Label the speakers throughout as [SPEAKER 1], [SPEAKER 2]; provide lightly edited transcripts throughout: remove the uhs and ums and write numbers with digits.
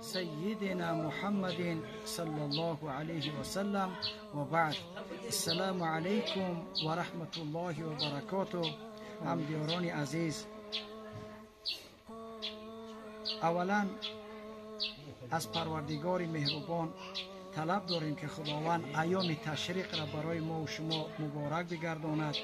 [SPEAKER 1] سيدنا محمد صلى الله عليه وسلم وبعد. السلام علیکم و رحمت الله و برکاته. همدیاران عزیز، اولا از پروردگار مهربان طلب داریم که خداوند ایام تشریق را برای ما و شما مبارک بگرداند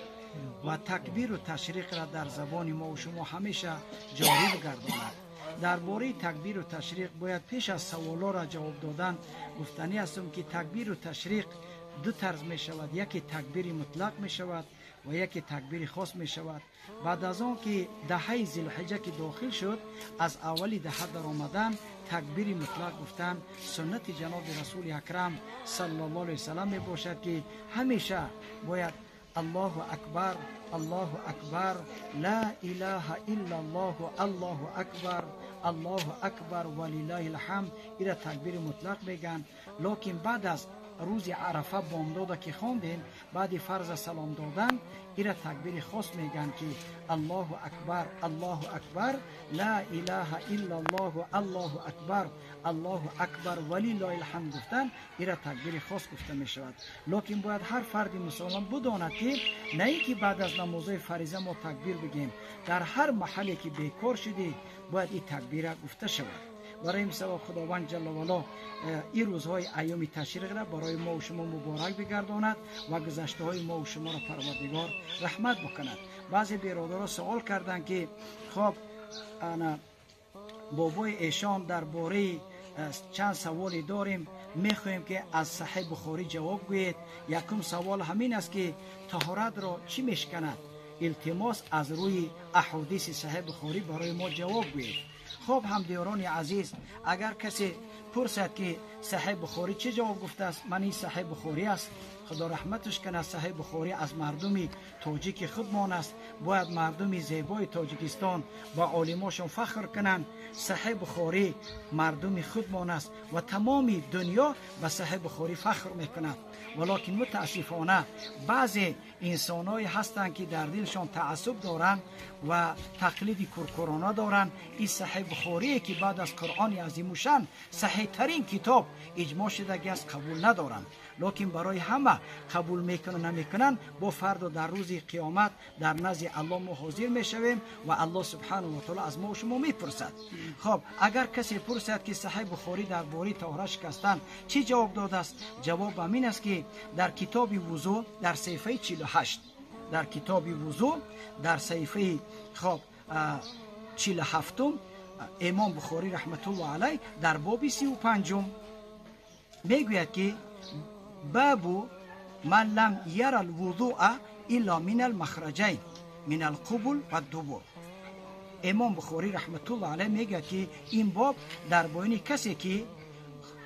[SPEAKER 1] و تکبیر و تشریق را در زبان ما و شما همیشه جاری بگرداند. درباره تکبیر و تشریق باید پیش از سوالا را جواب دادن گفتنی هستم که تکبیر و تشریق دو طرز می شود، یکی تکبیر مطلق می شود و یکی تکبیر خاص می شود. بعد از آن که دهه ذوالحجه که داخل شد، از اولی دهه در آمدن تکبیر مطلق گفتن سنت جناب رسول اکرم صلی الله علیه وسلم می باشد که همیشه باید الله اکبر، الله اکبر، لا اله الا الله، الله اکبر، الله اکبر ولله الحمد، ایرا تکبیر مطلق میگن. لکن بعد از روز عرفه بامداد که خواندیم، بعد فرض سلام دادن، ایرا تکبیر خاص میگن که الله اکبر، الله اکبر، لا اله الا الله، الله اکبر، الله اکبر ولله الحمد گفتن، ایرا تکبیر خاص گفته می شود. لکن باید هر فرد مسلمان بداند که نه اینکه بعد از نمازهای فریضه ما تکبیر بگیم، در هر محلی که بیکار شدی باید این تکبیر گفته شود. برای این سبب خداوند جل و علا این روزهای ایام تشریق را برای ما و شما مبارک بگرداند و گذشته های ما و شما را پروردگار رحمت بکند. بعضی برادرها سوال کردند که خب انا بابای ایشان درباره چند سوالی داریم، میخواهیم که از صحیح بخاری جواب گویید. یکم سوال همین است که طهارت را چی میشکند؟ التماس از روی احادیث صحیح بخاری برای ما جواب گویید. خب همدیاران عزیز، اگر کسی پرسد که صحیح بخاری چه جواب گفته است، من این صحیح بخاری است، خدا رحمتش کنه، صحیح بخاری از مردم تاجیک خودمان است، باید مردم زیبای تاجیکستان با عالماشون فخر کنند. صحیح بخاری مردم خودمان است و تمام دنیا به صحیح بخاری فخر میکند. ولیکن متاسفانه بعضی انسان‌های هستند که در دلشان تعصب دارند و تقلید کورکورانه دارند. این صحیح بخاری که بعد از قرآن عظیم الشان صحیح ترین کتاب اجماع شده است قبول ندارند. لکن برای همه قبول میکنن نمیکنن، با فردا در روز قیامت در نزد الله ما حاضر میشویم و الله سبحانه و تعالی از ما و شما میپرسد. خب اگر کسی پرسد که صحیح بخاری درباره طهارت شکستن چی جواب داده است، جواب همین است که در کتاب وضو در صفحه 48، در کتاب وضو در صفحه خب 47 امام بخاری رحمت الله علیه در باب 35 میگوید که باب من لم ير الوضوء الا من المخرجین من القبل و الدبر. امام بخاری رحمت الله علیه میگه که این باب در بیان کسی که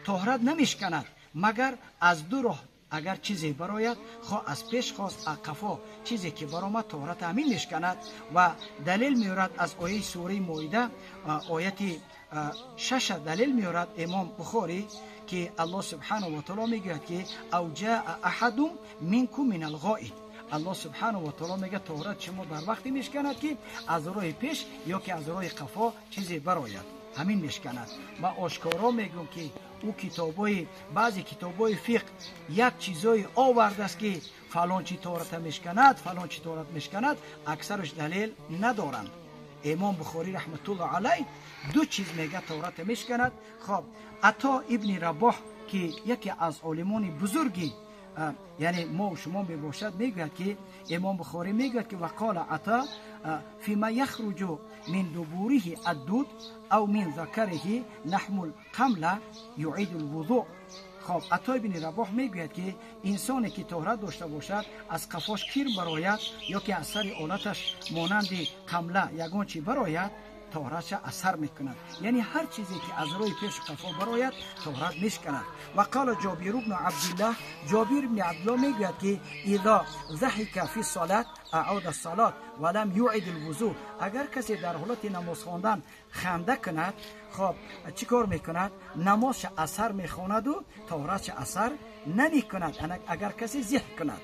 [SPEAKER 1] طهارت نمیشکند مگر از دو راه، اگر چیزی براید خواه از پیش خواست از قفا، چیزی که برآمد طهارت همین میشکند. و دلیل میورد از آیه سوره مائده آیت 6 دلیل میورد امام بخاری که الله سبحانه و تعالی میگوید که او جاء احد منکم من الغائط. الله سبحانه و تعالی میگه طهارت شما در وقتی میشکند که از راه پیش یا که از راه قفا چیزی براید، همین میشکند. ما آشکارا میگم که او کتابای بعضی کتابای فقه یک چیزای آورده است که فلان چی طهارت میشکند، فلان چی طهارت میشکند، اکثرش دلیل ندارند. امام بخاری رحمت الله علیه دو چیز میگه طهارت میشکند. خب عطا ابن رباح که یکی از عالمان بزرگی یعنی ما و شما میباشد میگوید که امام بخاری میگوید که وقال عطا فيما يخرج من دبوره الدود او من ذکره نحو القمله يعيد الوضوء. خب عطا ابن رباح میگوید که انسانی که طهارت داشته باشد از قفاش کیر براید یا که از سر آلتش مانند قمله یگان چی براید، طهارتش اثر میکند. یعنی هر چیزی که از روی پیش قفا براید طهارت میشکند. و قال جابر بن عبدالله، جابر بن عبدالله میگوید که اذا ضحک فی الصلاه اعاد الصلاه ولم يعد الوضوء. اگر کسی در حالت نماز خواندن خنده کند، خب چیکار میکند؟ نمازش اثر میخواند و طهارتش اثر نمیکند اگر کسی ضحک کند.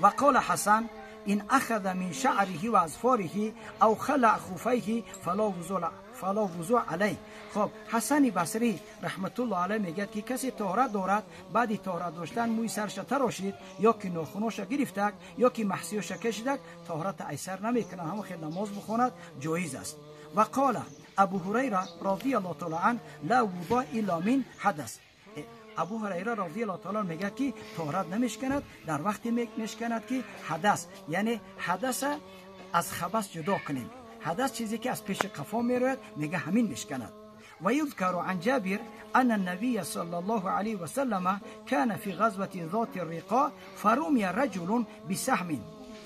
[SPEAKER 1] و قال حسن إن أخذ من شعره وأظفاره أو خلع خفيه فلا وضوء عليه. خب حسن بصری رحمت الله علیه میگه که کسی طهارت دارد، بعد طهارت داشتن موی سرش تراشید یا که ناخناش گرفتک یا که محسیش کشیدک، طهارت ایسر نمیکنه، همون خیلی نماز بخواند جایز است. و قال ابو هریره رضی الله تعالی عنه لا وضوء الا من حدث. ابو هریره رضی الله تعالی میگه که طهارت نمیشکند در وقتی میشکند که حدث، یعنی حدث از خبث جدا کنیم. حدث چیزی که از پیش قفا میرود، میگه همین میشکند. و يذكر عن جابر أن النبي صلى الله عليه وسلم كان في غزوة ذات الرقاع فرمي رجل بسهم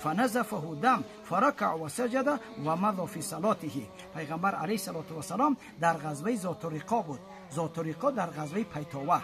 [SPEAKER 1] فنزفه دم فركع وسجد ومضى في صلاته. پیغمبر علیه الصلاة والسلام در غزوه ذات الرقاع بود. ذات الرقاع در غزوه پیتاوه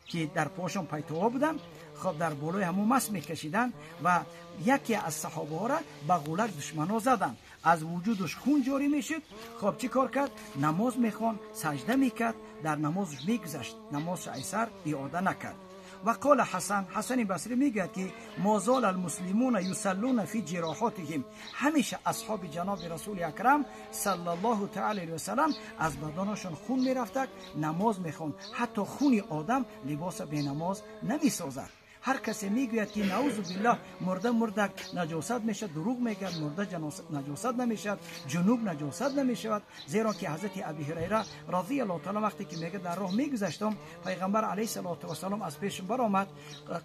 [SPEAKER 1] که در پاشون پیتاوه بودن، خب در بالای همون مس میکشیدن و یکی از صحابه ها را به غولک دشمنا زدن، از وجودش خون جاری میشد. خب چی کار کرد؟ نماز میخوان، سجده میکرد، در نمازش میگذشت، نمازش ایسر اعاده نکرد. و قال حسن، حسن بصری میگه که ما زال المسلمون یصلون فی جراحاتهم، همیشه اصحاب جناب رسول اکرم صلی الله تعالی علیه و سلم از بدنشون خون میرفت، نماز میخوند، حتی خون آدم لباس به نماز نمیسازد. هر کسی میگوید که نعوذ بالله مرده مردک نجاست میشه، دروغ میگه، مرده نجاست نمیشد، جنوب نجاست نمیشود. زیرا که حضرت ابی هریره رضی الله تعالی وقتی که میگه در راه میگذشتم، پیغمبر علیه الصلاة والسلام از پیشم برآمد،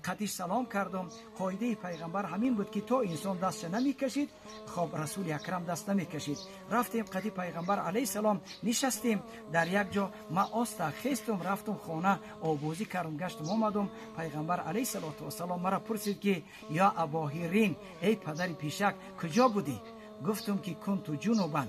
[SPEAKER 1] قدیش سلام کردم. قاعده پیغمبر همین بود که تا انسان دستش نمیکشید، خب رسول اکرم دست نمیکشید. رفتیم قدی پیغمبر علیه السلام نشستیم در یک جا، ما آستا خستم رفتم خانه، آبوزی کردم، گشتم آمدم. پیغمبر علیه الصلاة والسلام مرا پرسید که یا ابا هرین، ای پدر پیشک، کجا بودی؟ گفتم که كنت جنبا،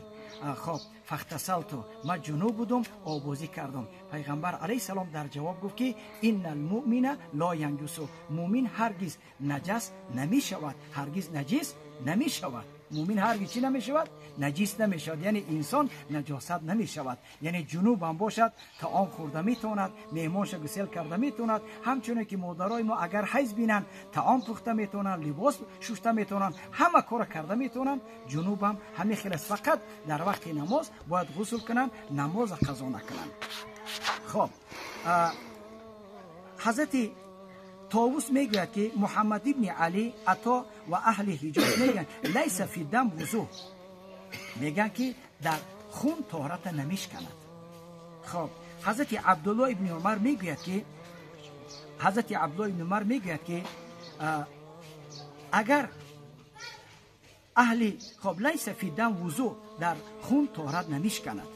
[SPEAKER 1] خب فاغتسلت، ما جنوب بودم، آبوزی کردم. پیغمبر علیه السلام در جواب گفت که إن المؤمن لا ينجس، مؤمن هرگز نجس نمی شود، هرگز نجس نمی شود. مؤمن هرگز چی نمی شود؟ نجس نمی شود، یعنی انسان نجاست نمی شود. یعنی جنوب هم باشد طعام خورده میتواند، مهمانش گسل کرده میتواند. همچنین که مادرای ما اگر حیض بینن طعام پخته میتونن، لباس شسته میتونن، همه کار کرده میتونن. جنوب هم همه خلاص، فقط در وقت نماز باید غسل کنن، نماز قضا نکنن. خب حضرت طاووس میگوید که محمد ابن علی عطا و اهل حجاز میگن لیس فی دم وضوء، میگن که در خون طهارت نمیشکند. خب حضرت عبدالله ابن عمر میگوید که حضرت عبدالله ابن عمر میگوید که اگر اهل خب لیس فی دم وضوء، در خون طهارت نمیشکند،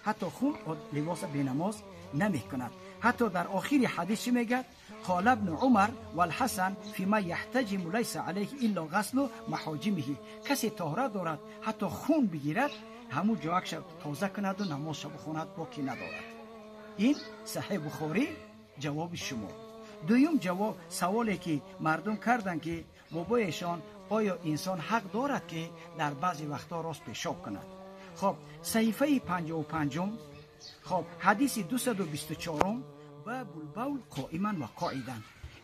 [SPEAKER 1] حتی خون لباس به نماز نمیکند. حتی در آخر حدیث میگه قال ابن عمر والحسن فيما يحتجم ليس عليه الا غسل محاجمه، کسی طهارت دارد حتی خون بگیرد، همون جاکش تازه کند و نمازش بخواند، باکی ندارد. این صحیح بخاری جواب شما. دویم جواب سوالی که مردم کردن که بابایشان آیا انسان حق دارد که در بعضی وقتا راست پیشاب کند؟ خب صحیفه 55، خب حدیث 224، باب البول قائما و قاعدا.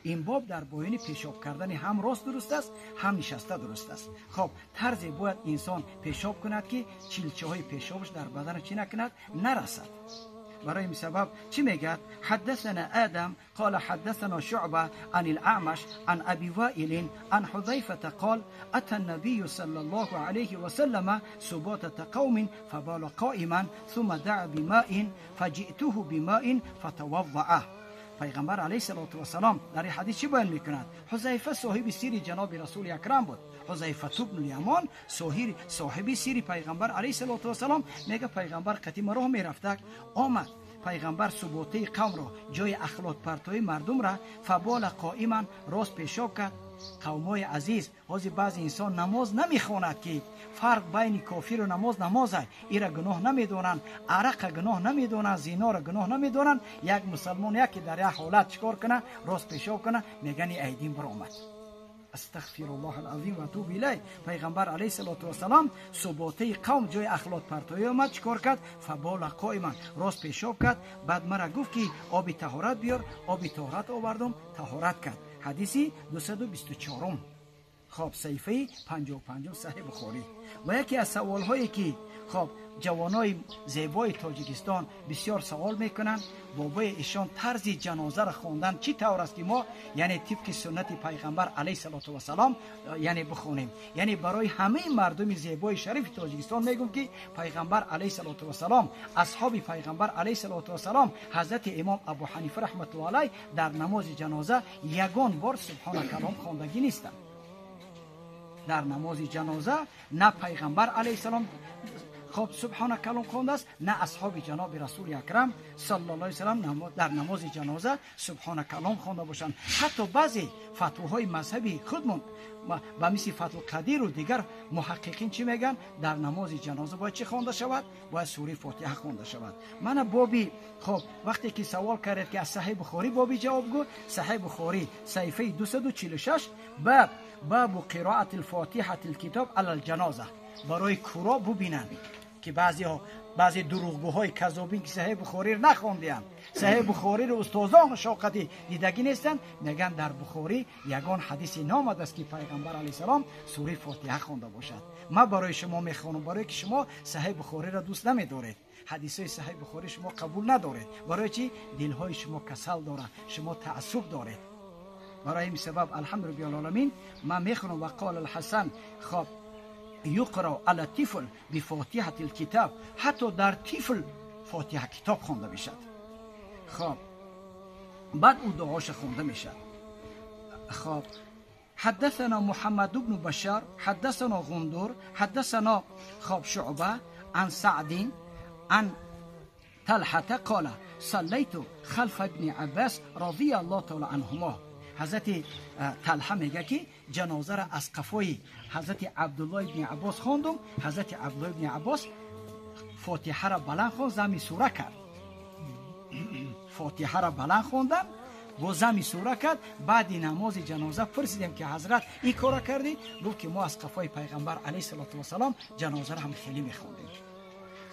[SPEAKER 1] این باب در بیان پیشاب کردن هم راست درست است، هم نشسته درست است. خب طرز باید انسان پیشاب کند که چلچه های پیشابش در بدن چی نکند؟ نرسد. برای این سبب چی میگه؟ حدثنا آدم قال حدثنا شعبة عن الأعمش عن أبي وائل عن حذيفة قال أتى النبي صلى الله عليه وسلم سباتة قوم فبال قائما ثم دعا بماء فجئته بماء فتوضأ. پیغمبر علیه الصلاة والسلام در این حدیث چی بیان میکند؟ حذیفه صاحب سیر جناب رسول اکرم بود. حذیفه بن الیمان صاحب سیر پیغمبر علیه الصلاة والسلام میگه پیغمبر قطی راه میرفته، آمد پیغمبر سباته قوم را، جای اخلاط پرتوی مردم را، فبال قائما، راست پیشاب کرد. قومای عزیز، حاضر بعضی انسان نماز نمیخواند که فرق بین کافر و نماز نماز است، ایرا گناه نمیدونن، عرق گناه نمیدونن، زنا را گناه نمیدونن. یک مسلمان یکی در یک حالت چیکار کنه؟ راست پیشاب کنه، میگن ایدین برآمد. استغفر الله العظیم و اتوب الیه. پیغمبر علیه الصلاة والسلام سباته قوم جای اخلاط پرتوی آمد، چیکار کرد؟ فبال قائما، راست پیشاب کرد. بعد مرا گفت که آب طهارت بیار، آب طهارت آوردم، طهارت کرد. حدیثی 224. خب صحیفه 55 صحیح بخاری. و یکی از سوال هایی که خب جوانای زیبای تاجیکستان بسیار سوال میکنن، بابای ایشان طرز جنازه را خواندن چی طور است که ما یعنی طبق سنت پیغمبر علیه الصلاة والسلام یعنی بخونیم. یعنی برای همه مردم زیبای شریف تاجیکستان میگم که پیغمبر علیه الصلاة والسلام، اصحاب پیغمبر علیه الصلاة والسلام، حضرت امام ابو حنیفه رحمت الله علیه در نماز جنازه یگان بار سبحان کلام خواندگی نیستند. در نماز جنازه نه پیغمبر علیه السلام خب سبحان کلام خوانده است، نه اصحاب جناب رسول اکرم صلی الله علیه وسلم در نماز جنازه سبحان کلام خوانده باشند. حتی بعضی فتواهای مذهبی خودمون به مثل فتح القدیر و دیگر محققین چی میگن؟ در نماز جنازه باید چی خوانده شود؟ باید سوره فاتحه خوانده شود. من بابی خب وقتی که سوال کرد که از صحیح بخاری بابی جواب گو، صحیح بخاری صحیفه 246 باب قرائت الفاتحه الکتاب علی الجنازه، برای کورا ببینند که بعضی دروغگوهای کذابین که صحیح بخاری رو نخوندیان، صحیح بخاری رو استادان شاقتی دیدگی نیستن، میگن در بخاری یگان حدیث نامد است که پیغمبر علیه السلام سوره فاتحه خوانده باشد. من برای شما میخوانم، برای که شما صحیح بخاری را دوست نمیدارید، حدیث های صحیح بخاری شما قبول ندارید. برای چی؟ دلهای شما کسل داره، شما تعصب دارید. برای این سبب الحمد لله العالمین من میخوانم. و قال الحسن خب یقرأ علی الطفل بفاتحة الکتاب، حتی در طفل فاتحه کتاب خوانده میشد. خب بعد او دعاش خوانده میشد. خب حدثنا محمد بن بشار حدثنا غندور حدثنا خب شعبة عن سعد عن طلحة قال صليت خلف ابن عباس رضي الله تعالى عنهما. حضرت طلحه میگه که جنازه را از قفای حضرت عبدالله ابن عباس خواندم. حضرت عبدالله ابن عباس فاتحه را بلند خواند، زمی سوره کرد. فاتحه را بلند خواندم با زمی سوره کرد. بعد نماز جنازه پرسیدیم که حضرت این کار کردی؟ گفت که ما از قفای پیغمبر علیه الصلاة والسلام جنازه را هم خیلی میخوندیم.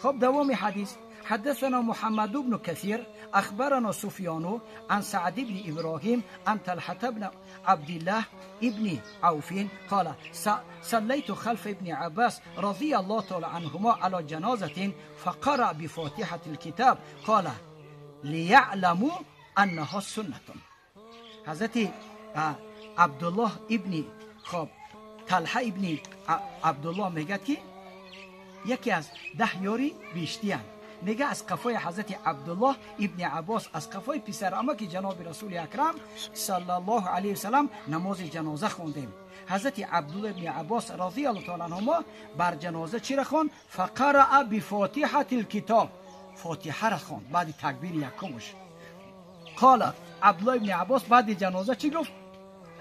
[SPEAKER 1] خب دوام حدیث حدثنا محمد بن كثير أخبرنا سفيان عن سعد بن إبراهيم عن طلحة بن عبد الله ابن عوف قال صليت خلف ابن عباس رضي الله تعالى عنهما على جنازة فقرأ بفاتحة الكتاب قال ليعلموا أنها سنة. حضرت عبد الله ابن خب طلحة ابن عبد الله میگه که یکی از 10 یاری بیشتیان، میگه از قفای حضرت عبدالله ابن عباس، از قفای پسر عمه که جناب رسول اکرم صلی الله علیه وسلم نماز جنازه خوندیم. حضرت عبدالله ابن عباس رضی الله تعالی عنهما بر جنازه چی را خواند؟ فقرأ بفاتحة الکتاب، فاتحه را خواند بعد تکبیر یکمش. قال عبدالله ابن عباس بعد جنازه چی گفت؟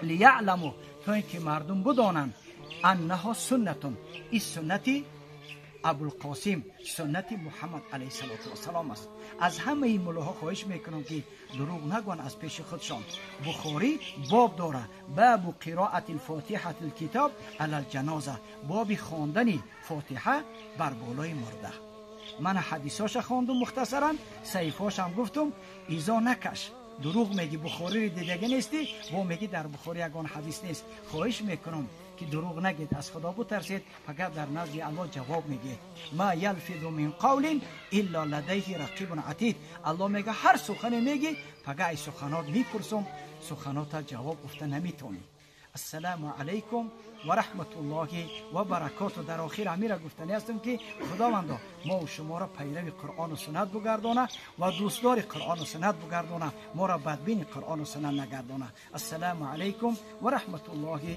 [SPEAKER 1] لیعلموا، تا اینکه مردم بدانند انها سنتون، این سنتی ابوالقاسم، سنت محمد علیه الصلاة والسلام است. از همه این ملاها خواهش میکنم که دروغ نگوین از پیش خودشان. بخاری باب داره، باب قرائت الفاتحه الکتاب علی الجنازه، باب خواندن فاتحه بر بالای مرده. من حدیثاش خواندم مختصرا، صحیفاش هم گفتم. ایزا نکش، دروغ میگی، بخاری رو دیدگی نیستی و میگی در بخاری یگان حدیث نیست. خواهش میکنم که دروغ نگید، از خدا بترسید، فقط در نزد الله جواب میگید. ما یلفظ من قول الا لدیه رقیب عتید. الله میگه هر سخن میگی فقط ای سخنات میپرسم، سخنات جواب گفته نمیتونی. السلام علیکم و رحمت الله و برکاته. در آخر امیر گفتنی هستم که خداوندا ما و شما را پیرو قرآن و سنت بگردانه و دوستدار قرآن و سنت بگردانه، ما را بدبین قرآن و سنت نگردانه. السلام علیکم و رحمت الله و